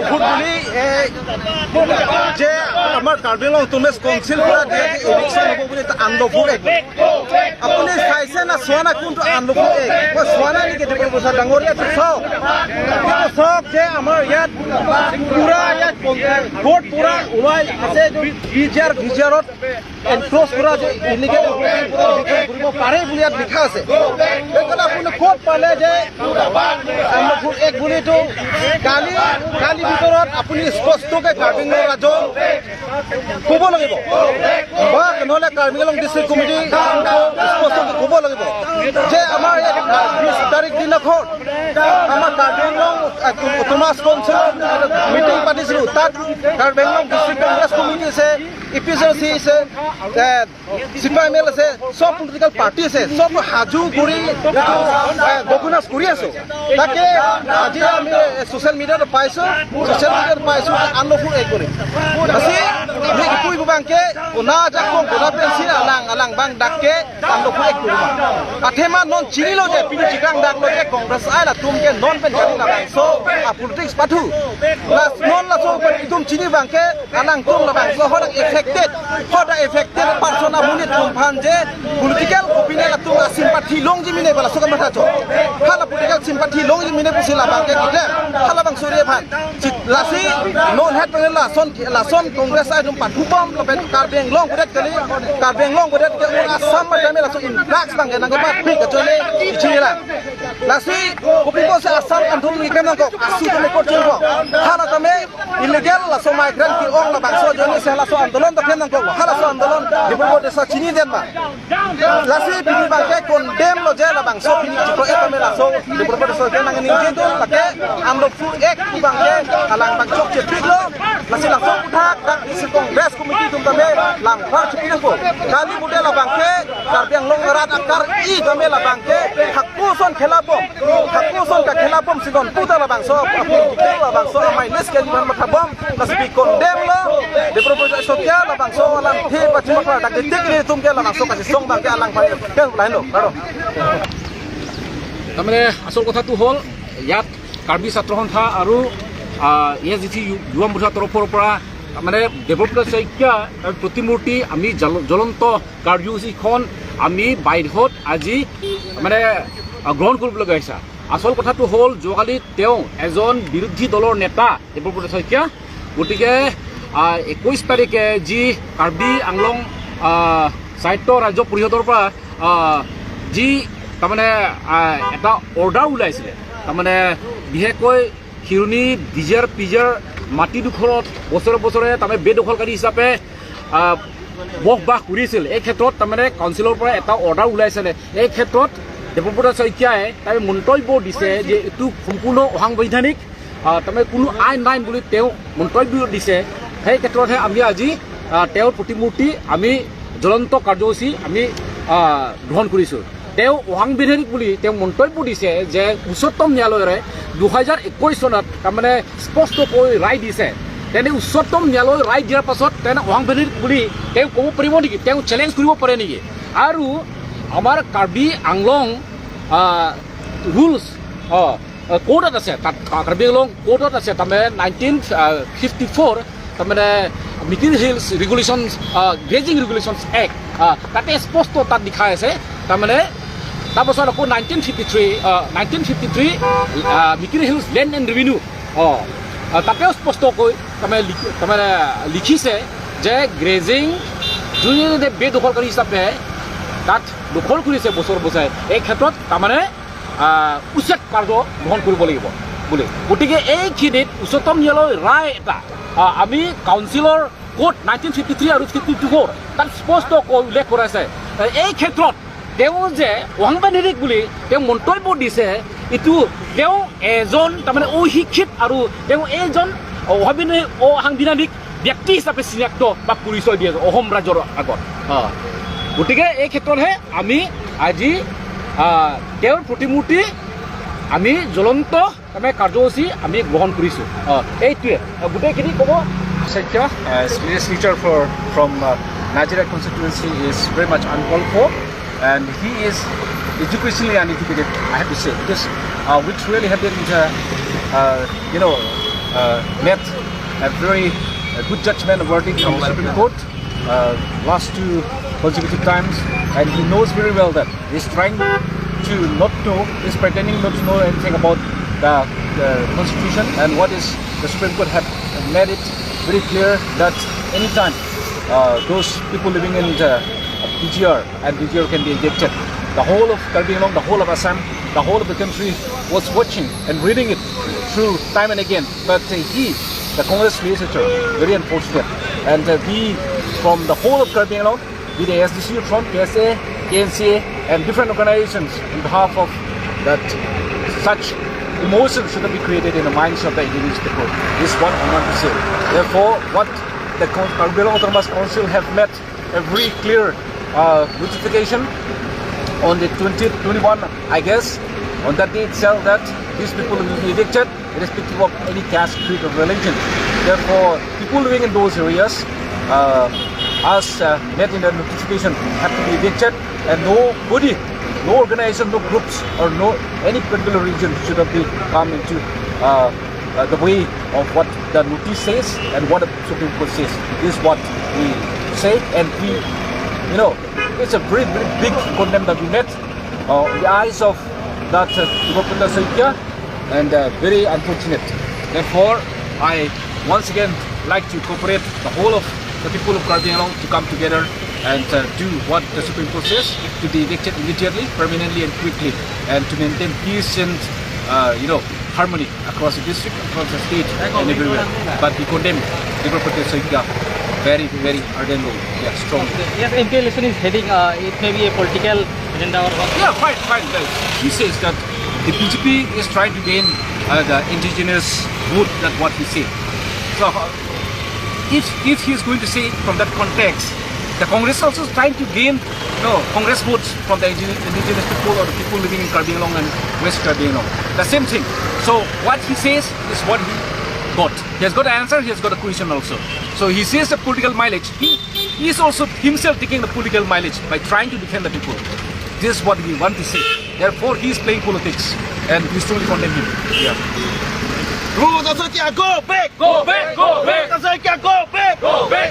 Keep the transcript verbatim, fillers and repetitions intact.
ভোট বুলি, এ, যে আমাৰ Karbi Anglong autonomous council পৰা দিয়া যে ইলেকশ্যন হ'ব বুলি এটা আনলফুল এক্ট। আপুনি চাইছে না চোৱা না কোনটো আনলফুল এক্ট? মই চোৱা নাই নেকি? এইটো প্ৰফেচাৰ ডাঙৰীয়া, এইটো চাওক। এইটো চাওক যে আমাৰ ইয়াত পুৰা ইয়াত ভোট পুৰা ওলাই আছে, এইটো বি জি আৰ, বি জি আৰত এনক্ৰ'চ কৰা যে ইলিগেল এনক্ৰ'চমেণ্ট পুৰা ৰিটাৰ্ণ কৰিব পাৰে বুলি ইয়াত লিখা আছে। সেইকাৰণে আপুনি ক'ত পালে যে আনলফুল এক্ট বুলি? এইটো কালি, কালি ভিতৰত আপুনি স্পষ্টকৈ কাৰ্বি আংলং ৰাইজক ক'ব লাগিব বা নহ'লে কাৰ্বি আংলং ডিষ্ট্ৰিক্ট কমিটি স্পষ্টকৈ ক'ব লাগিব যে আমাৰ ইয়াত বিশ তাৰিখ দিনাখন আমাৰ কাৰ্বি আংলং অট'নমাছ কাউন্সিলৰ মিটিং পাতিছিলোঁ। তাত Karbi Anglong district Congress committee আছে, A P H L C আছে, এ, C P I M L আছে, সব পলিটিকেল পাৰ্টি আছে, সব সাজু কৰি এইটো, এ, অৰ্গেনাইজ কৰি আছো। তাকে আজি আমি, এ, ছ'চিয়েল মিডিয়াত পাইছো, ছ'চিয়েল মিডিয়াত পাইছো যে unlawful act bully. Lasi, ini ipu ibu abangke, kona jakong, kona pensi alang, alang abang dak ke, alam dophu ek kurma. Athema non chinilo je, pini chikang daklo je Congress ai latum ke non pen kali labangso a politics pathu. Lasi non laso pen itum chini abangke, alangtum labangso hadak affected, hadak affected person amonit atum aphan je political opinion atum a sympathy longji mene ba laso kamatha chot. Hala political sympathy longji mene pusi labangke kidem, halabangso ri aphan. Chit lasi non het pengen lason, lason Congress ai atum pathu bom lapen Karbi Anglong budet kali, Karbi Anglong budet ke ur Assam ma kami laso in blacks abangke nangkepat pik kachole ichi la. Lasi kopi ko se Assam antum ni kemang ko asu kami kot chingko. Hala tame illegal laso migrant ke-ong labangso ajoine se laso andolon ta kemang ko. Hala laso andolon di purbo desa chini den ma. Lasi pini abangke condemn lo je labangso pini chikro et tame laso di purbo desa ke nangning je dun lake alam dophu ek pu abangke alang abang chokche piklo. Lasi laso aputhak dak isi Congress committee atum tame langpar chepikpo. Kali bude labangke Karbi Anglong arat akar-i tame labangke hako ason khela bom, hako ason kakhela bomsi non puta labangso, labangso amai les ke jiban matha bom. Lasi pi condemn lo, di purbo desa ke labangso alam the pachima klar dak detik ni atum ke labangso kachesong abangke alang pai ke lain lo, karo. তাৰমানে আচল কথাটো হ'ল, ইয়াত কাৰ্বি ছাত্ৰ সন্থা আৰু, আহ, এ S D C যু-, যুৱ মৰ্চাৰ তৰফৰ পৰা, তাৰমানে, দেৱব্ৰত শইকীয়াৰ প্ৰতিমূৰ্তি আমি জ্বল-, জ্বলন্ত কাৰ্যসূচীখন আমি বাইদেউত আজি, মানে, আহ, গ্ৰহণ কৰিবলগীয়া হৈছে। আচল কথাটো হ'ল, যোৱাকালি তেওঁ এজন বিৰোধী দলৰ নেতা, দেৱব্ৰত শইকীয়া। গতিকে, আহ, একৈশ তাৰিখে যি কাৰ্বি আংলং, আহ, স্বায়ত্ত ৰাজ্য পৰিষদৰ পৰা, আহ, যি, তাৰমানে, আহ, এটা অৰ্ডাৰ ওলাইছিলে, তাৰমানে, বিশেষকৈ খিৰণি বিজাৰ পিজাৰ মাটিডোখৰত বছৰে বছৰে তাৰমানে বেদখলকাৰী হিচাপে, আহ, বসবাস কৰিছিল। এই ক্ষেত্ৰত তাৰমানে কাউন্সিলৰ পৰা এটা অৰ্ডাৰ ওলাইছিলে। এই ক্ষেত্ৰত দেৱব্ৰত শইকীয়াই তাৰ মন্তব্য দিছে যে এইটো সম্পূৰ্ণ অসাংবিধানিক, আহ, তাৰমানে কোনো আইন নাই বুলি তেওঁ মন্তব্য দিছে। সেই ক্ষেত্ৰতহে আমি আজি, আহ, তেওঁৰ প্ৰতিমূৰ্তি আমি জ্বলন্ত কাৰ্যসূচী আমি, আহ, গ্ৰহণ কৰিছোঁ। তেওঁ অসাংবিধানিক বুলি তেওঁ মন্তব্য দিছে যে উচ্চতম ন্যায়ালয়ে দুহেজাৰ একৈশ চনত তাৰমানে স্পষ্টকৈ ৰায় দিছে। তেনে উচ্চতম ন্যায়ালয়ে ৰায় দিয়াৰ পাছত তেনে অসাংবিধানিক বুলি তেওঁ ক'ব পাৰিব নেকি? তেওঁ চেলেঞ্জ কৰিব পাৰে নেকি? আৰু আমাৰ কাৰ্বি আংলং, আহ, ৰুলছ, আহ, আহ, কোৰ্টত আছে, তাত কাৰ্বি আংলং কোৰ্টত আছে, তাৰমানে নাইনটিন ফিফটি ফ'ৰ, তাৰমানে মিকিৰ হিলছ ৰেগুলেশ্যনছ, আহ, গ্ৰেজিং ৰেগুলেশ্যনছ এক্ট, আহ, তাতে স্পষ্ট তাত লিখা আছে, তাৰমানে তাৰপাছত আকৌ নাইনটিন ফিফটি থ্ৰী, আহ, নাইনটিন ফিফটি থ্ৰী, আহ, Mikir hills land and revenue, আহ, আহ, তাতেও স্পষ্টকৈ তাৰমানে লিখি-, তাৰমানে লিখিছে যে গ্ৰেজিং যোনে যোনে বেদখলকাৰী হিচাপে তাত দখল কৰিছে বছৰ বছৰে, এই ক্ষেত্ৰত তাৰমানে আহ, উচ্ছেদ কাৰ্য গ্ৰহণ কৰিব লাগিব বুলি। গতিকে এইখিনিত উচ্চতম ন্যায়ালয়ৰ ৰায় এটা, আহ, আমি কাউন্সিলৰ কোড নাইনটিন ফিফটি থ্ৰী আৰু ফিফটি ফ'ৰ তাত স্পষ্টকৈ উল্লেখ কৰা আছে। এই ক্ষেত্ৰত তেওঁ যে অসাংবিধানিক বুলি তেওঁ মন্তব্য দিছে, এইটো তেওঁ এজন তাৰমানে অশিক্ষিত আৰু তেওঁ এজন অসাংবিধানিক, অসাংবিধানিক ব্যক্তি হিচাপে চিনাক্ত বা পৰিচয় দিয়ে অসম ৰাইজৰ আগত। অ। গতিকে এই ক্ষেত্ৰতহে আমি আজি, আহ, তেওঁৰ প্ৰতিমূৰ্তি আমি জ্বলন্ত তাৰমানে কাৰ্যসূচী আমি গ্ৰহণ কৰিছোঁ। অ, এইটোৱে। অ, গোটেইখিনি ক'ব। Shakya, uh, is legislator for, from, uh, Nazira constituency is very much uncalled for, and he is educationally uneducated, I have to say, because, uh, which really happened, uh, uh, you know, uh, made a very a good judgment, a verdict from the Supreme Court uh, last two consecutive times, and he knows very well that he's trying to not know, he's pretending not to know anything about the, the constitution and what is the Supreme Court have made it very clear that anytime uh, those people living in the P G R and P G R can be evicted. The whole of Karbi Anglong, the whole of Assam, the whole of the country was watching and reading it through time and again. But uh, he, the Congress legislature, very unfortunate. And uh, we, from the whole of Karbi Anglong, with the S D C front, K S A, K N C A, and different organizations in behalf of that such emotion should not be created in the minds of the indigenous people. This is what I want to say. Therefore, what the Con- Karbi Anglong Autonomous Council have made a very clear uh, notification on the twentieth, twenty-one, I guess, on that day itself that these people will be evicted irrespective of any caste, creed or religion. Therefore, people living in those areas, uh, as uh, met in the notification, have to be evicted, and nobody, no organization, no groups or no any particular region should not be come into uh, uh, the way of what the notice says and what the Supreme Court says. This is what we say, and we, you know, it's a very, very big condemn that we made uh, in the eyes of that uh, Debapata Saikia, and uh, very unfortunate. Therefore, I once again like to cooperate the whole of the people of Karbi Anglong to come together and uh, do what the Supreme Court says, to be evicted immediately, permanently and quickly, and to maintain peace and uh, you know, harmony across the district, across the state and everywhere. But we condemn Debapata Saikia very, very ardently. Yeah, strongly. Yes, M P election is heading. Uh, it may be a political agenda or what? Yeah, fine, fine. Like, he says that the B J P is trying to gain uh, the indigenous vote. That's what he said. So uh, if if he is going to say from that context, the Congress also is trying to gain, you know, Congress votes from the indi- indigenous people or the people living in Karbi Anglong and West Karbi Anglong. The same thing. So what he says is what he got. He has got an answer, he has got a question also. So he says the political mileage. He, he is also himself taking the political mileage by trying to defend the people. This is what we want to say. Therefore, he is playing politics and we strongly condemn him. Yeah. Debapata Saikia, go back! Go back, go back! Debapata Saikia, go back! Go back!